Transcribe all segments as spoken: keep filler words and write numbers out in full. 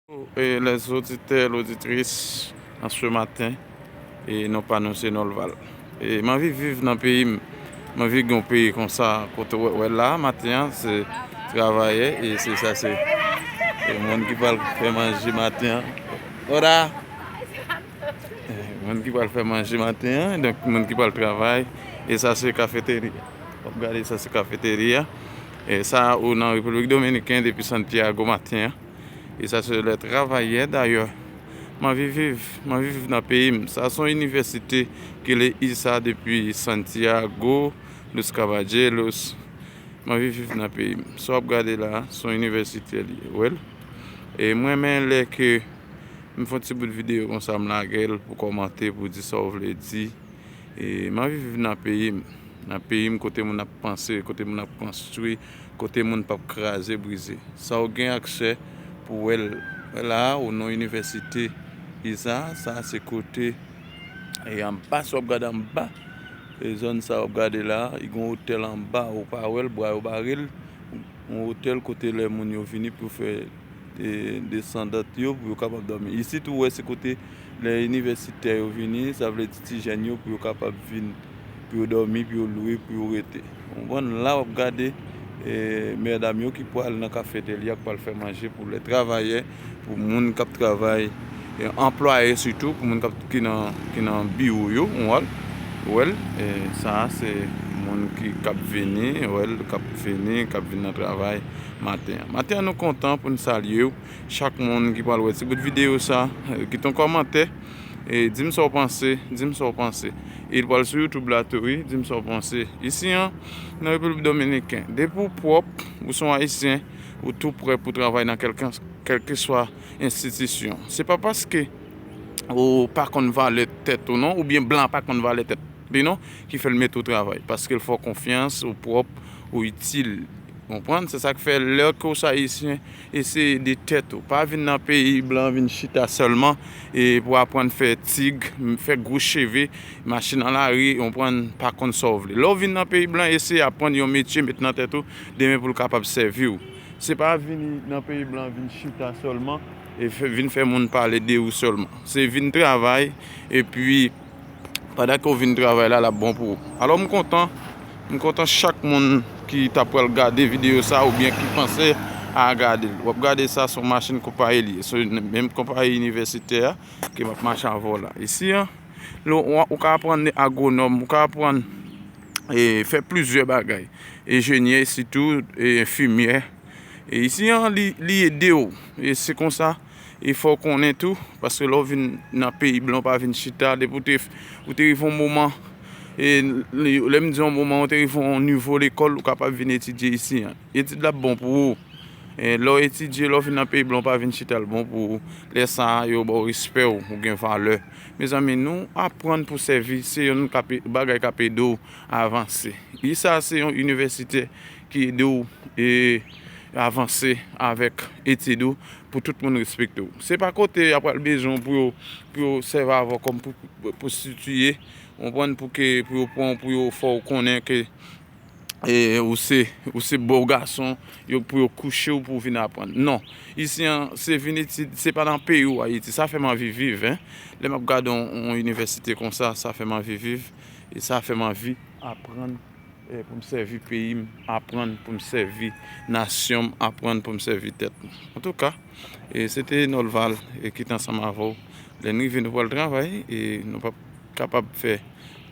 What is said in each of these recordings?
E les auditeurs, l'auditrice, an se maten, e non pa nou se Norval. E m anvi viv nan peyi m. M anvi gen yon peyi konsa, kote w wè la, maten an, se travayè, e se sa, se e moun ki pral fè manje maten an. Ora! E moun ki pral fè manje maten an, donk moun ki pral travay, e sa se kafeteri. W ap gade sa se kafeteri a. E sa ou nan Repiblik Dominiken depi Santiago maten an. E sa se les travailleurs d'ailleurs. M anvi viv, m anvi viv nan peyi m. Sa se yon inivèsite ki le isa depi Santiago, Los Caballeros. M anvi viv nan peyi m. Sa w ap gade la, se yon inivèsite li ye, w wè l. E m renmen lè ke m fè yon ti bout videyo konsa, m lage l pou kòmante, pou di sa w vle di. E m anvi viv nan peyi m. Nan peyi m kote moun ap panse, kote moun ap konstwi, kote moun p ap kraze, brize. Sa w gen aksè pou w wè l. Wè la, ou nan inivèsite isa, sa se kote, e anba, sa w ap gade anba, e zòn sa w ap gade la, li gen yon otèl anba, ou pa wè l, bwa yo bare l. Yon otèl kote lè moun yo vini pou fè e, desandant yo pou yo kapab dòmi. Isit ou wè se kote lè inivèsitè yo vini, sa vle di ti jèn yo pou yo kapab vin, pou yo dòmi, pou yo lwe, pou yo rete. Ou konprann? La w ap gade e, mèdam yo ki pral nan kafeterya, ki pral fè manje pou lè travayè, pou moun k ap travay, e, anplwaye sitou, pou moun k ap, ki nan, ki nan biwo yo, ou wè l, ou wè l, e, sa a se moun ki, k ap vini, ou wè l, k ap vini, k ap vin nan travay maten an. Maten an, nou kontan pou n salye w. Chak moun ki pral wè ti bout videyo sa, e, kite yon kòmantè, e, di m sa w panse, di m sa w panse. E l pral sou YouTube la tou, wi, di m sa w panse. Isi an, nan Repiblik Dominiken, depi w pwòp, ou se yon Ayisyen, ou tou prè pou travay nan kèlkan, kèlkeswa enstitisyon. Se pa paske ou pa konn valè tèt ou non, oubyen blan pa konn valè tèt li non, ki fè l mete w travay. Paske l fè w konfyans, ou pwòp, ou itil. Konprann? Se sa k fè lè ke w se Ayisyen, eseye ede tèt ou. Pa vin nan peyi blan, vin chita sèlman, e pou aprann fè tig, fè gwo cheve, mache nan lari, konprann, pa konn sa w vle. Lè w vin nan peyi blan, eseye aprann yon metye, met nan tèt ou, demen pou l kapab sèvi w. Se pa vini nan peyi blan, vin chita sèlman, e fè, vin fè moun pale de ou sèlman. Se vin travay, epi pandan ke w vin travay la, l ap bon pou ou. Alò, m kontan, m kontan chak moun ki ta pral gade videyo sa oubyen ki panse a gade l. W ap gade sa, se yon machin konpayi li ye. Se menm konpayi inivèsitè a ke m ap mache avè w la. Isi an, lè w, ou ka aprann agwonòm, ou ka aprann, e, fè plizyè bagay. Enjenyè sitou, e, enfimyè. E isi an, li, li ede w. E se konsa, e fò w konnen tou, paske lè w vin nan peyi blan, w pa vin chita, depi w te, ou te rive yon moman, e lè m di yon moman, ou te rive yon nivo lekòl, ou kapab vin etidye isi an. Etid la ap bon pou ou. E lè w etidye, lè w vin nan peyi blan, w pa vin chita, l bon pou ou. Lè sa a, yo ba w respè w, ou gen valè. Mezanmi, nou aprann pou sèvi, se youn k ap, bagay k ap ede w avanse. Isa se yon inivèsitè ki ede w, e, avanse avèk etid ou pou tout moun respekte w. Se pa kote y ap pral bezwen w pou yo, pou yo sèvi avè w kòm pou, pou, pwostitiye, w konprann, pou ke, pou yo pran w, pou yo fè w konnen ke, e, ou se, ou se bo gason, yo, pou yo kouche w pou w vin aprann. Non. Isi an, se vin etid, se pa nan peyi w Ayiti. Sa fè m anvi viv, en. Lè m ap gade yon, yon inivèsite konsa, sa fè m anvi viv. E sa fè m anvi aprann, e, pou m sèvi peyi m, aprann pou m sèvi nasyon m, aprann pou m sèvi tèt mwen. Antouka, e, se te Norval, e, ki te ansanm avè w. Lè n rive, nou pral travay, e nou p ap kapab fè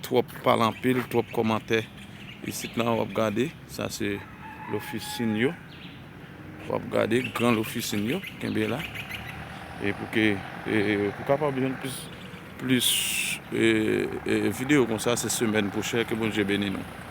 twòp pale anpil, twòp kòmantè. Isit la, w ap gade, sa se lofisin yo. W ap gade gran lofisin yo, kenbe la. E pou ke, e, pou kapab jwenn plis, plis, e, e, videyo konsa, se semèn pwochèn, ke Bondye beni nou.